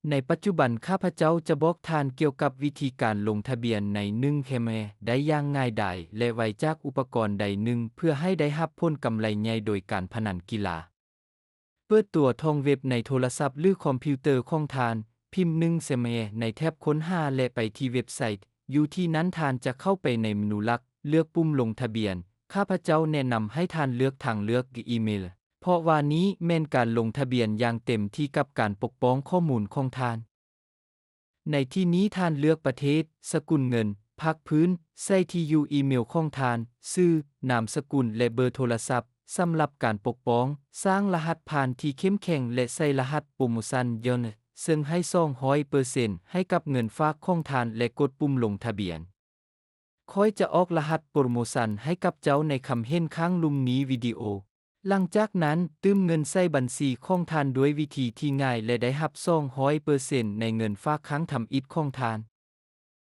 ໃນປັດຈຸບັນ ຂ້າພະເຈົ້າຈະບອກທ່ານກ່ຽວກັບວິທີການລົງທະບຽນໃນໜຶ່ງແຄມແຮໄດ້ຢ່າງງ່າຍດາຍ ແລະ ໄວຈາກອຸປະກອນໃດໜຶ່ງ ເພື່ອໃຫ້ໄດ້ຮັບຜົນກຳໄລໃຫຍ່ໂດຍການພະນັນກິລາ. ເປີດຕົວທອງເວັບໃນໂທລະສັບ ຫຼື ຄອມພິວເຕີຂອງທ່ານ, ພິມໜຶ່ງແຄມແຮໃນແທັບຄົ້ນຫາ ແລະ ໄປທີ່ເວັບໄຊ. ຢູ່ທີ່ນັ້ນທ່ານຈະເຂົ້າໄປໃນເມນູຫຼັກ, ເລືອກປຸ່ມລົງທະບຽນ. ຂ້າພະເຈົ້າແນະນຳໃຫ້ທ່ານເລືອກທາງເລືອກອີເມລ, ເພາະວ່ານີ້ແມ່ນການລົງທະບຽນຢ່າງເຕັມທີ່ກັບການປົກປ້ອງຂໍ້ມູນຂອງທ່ານ. ໃນທີ່ນີ້ທ່ານເລືອກປະເທດ, ສະກຸນເງິນ, ພາກພື້ນ, ໃສ່ທີ່ຢູ່ອີເມລຂອງທ່ານ, ຊື່, ນາມສະກຸນ ແລະ ເບີໂທລະສັບ. ສຳລັບການປົກປ້ອງ, ສ້າງລະຫັດຜ່ານທີ່ເຂັ້ມແຂງ ແລະ ໃສ່ລະຫັດໂປຣໂມຊັນຍ້ອນ, ເຊິ່ງໃຫ້ສອງຮ້ອຍເປີເຊັນໃຫ້ກັບເງິນຝາກຂອງທ່ານ ແລະ ກົດປຸ່ມລົງທະບຽນ. ຂ້ອຍຈະອອກລະຫັດໂປຣໂມຊັນໃຫ້ກັບເຈົ້າໃນຄຳເຫັນຂ້າງລຸ່ມນີ້ວິດີໂອ. ຫຼັງຈາກນັ້ນ, ຕື່ມເງິນໃສ່ບັນຊີຂອງທ່ານດ້ວຍວິທີທີ່ງ່າຍ ແລະ ໄດ້ຮັບສອງຮ້ອຍເປີເຊັນໃນເງິນຝາກຄັ້ງທຳອິດຂອງທ່ານ.